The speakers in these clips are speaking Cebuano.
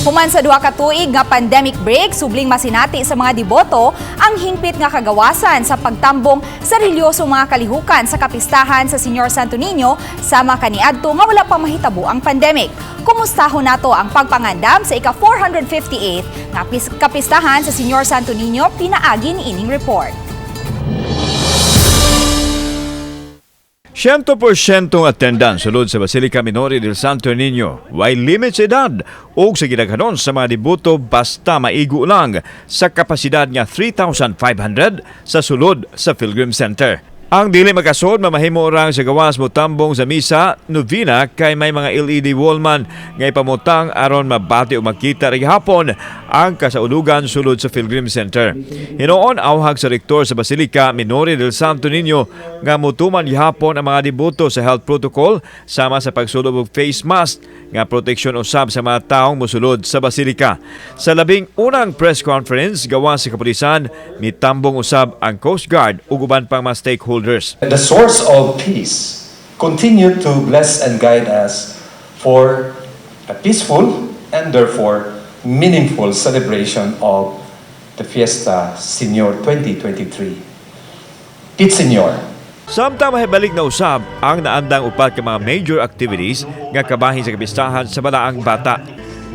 Human sa 2 ka tuig nga pandemic break, subling masinati sa mga deboto ang hingpit nga kagawasan sa pagtambong sa reliyosong mga kalihukan sa kapistahan sa Señor Santo Niño sama kaniadto nga wala pa mahitabo ang pandemic. Kumustahon nato ang pagpangandam sa ika-458 nga kapistahan sa Señor Santo Niño pinaagi ni ining report. 100% attendance sulod sa Basilica Minore del Santo Niño. Way limit sa edad o sa gidaghanon sa mga deboto basta maigo lang sa kapasidad nga 3,500 sa sulod sa Pilgrim Center. Ang dili makasud, mamahimo rang sa gawas motambong sa misa novena kay may mga LED wall man nga ipamutang aron mabati o makita ri gihapon ang kasaulugan sulod sa Pilgrim Center. Hinuon, awhag sa rektor sa Basilica Minore del Santo Niño nga mutuman gihapon ang mga deboto sa health protocol sama sa pagsulob og face mask nga proteksyon usab sa mga taong mosulod sa basilika. Sa labing unang press conference gawas sa kapulisan, mitambong usab ang Coast Guard ug uban pang mga stakeholders. The source of peace continue to bless and guide us for a peaceful and therefore meaningful celebration of the Fiesta Señor 2023. Pit Señor. Samtang mahibalik na usab ang naandang upat ka mga major activities nga kabahin sa kapistahan sa Balaang Bata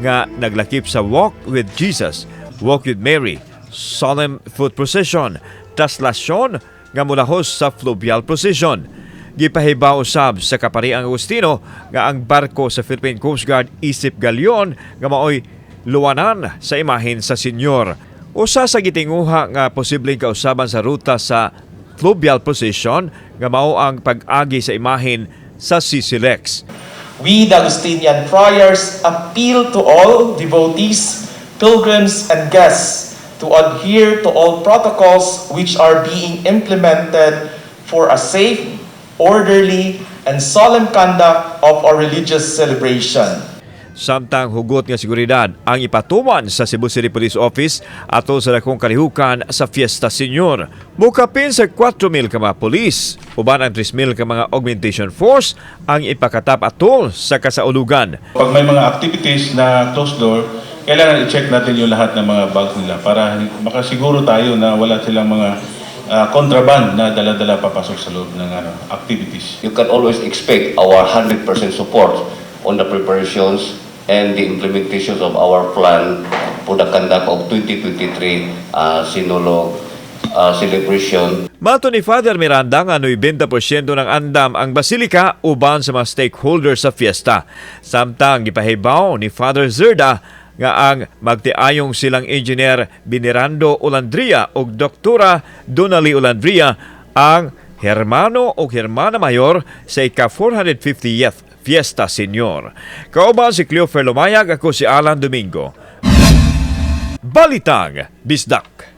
nga naglakip sa Walk with Jesus, Walk with Mary, Solemn Foot Procession, Traslasyon nga mulahos sa Fluvial Procession. Gipahibaw usab sa Kapariang Agustino nga ang barko sa Philippine Coast Guard isip galyon nga maoy luwanan sa imahen sa Senyor. Usa sa gitinguha nga posibleng kausaban sa ruta sa fluvial procession nga mao ang pag-agi sa imahen sa CCLEX. We, the Agustinian friars, appeal to all devotees, pilgrims, and guests to adhere to all protocols which are being implemented for a safe, orderly, and solemn conduct of our religious celebration. Samtang hugot nga seguridad ang ipatuman sa Cebu City Police Office atol sa dakong kalihukan sa Fiesta Señor. Mukapin sa 4,000 ka mga polis uban ang 3,000 ka mga augmentation force ang ipakatap atol sa kasaulugan. Pag may mga activities na closed door, kailangan i-check natin yung lahat ng mga bags nila para makasiguro tayo na wala silang mga contraband na dala-dala papasok sa loob ng activities. You can always expect our 100% support on the preparations and the implementations of our plan for the conduct of 2023 Sinulog celebration. Mato ni Father Miranda nga 90% ng andam ang basilika uban sa mga stakeholders sa fiesta. Samtang gipahibaw ni Father Zerda nga ang magtiayong silang Engineer Binerando Olandria ug Doktora Donali Olandria ang hermano o hermana mayor sa ika-450th Fiesta Señor. Kauban si Cleofer Lumayag, ako si Alan Domingo. Balitang Bisdak.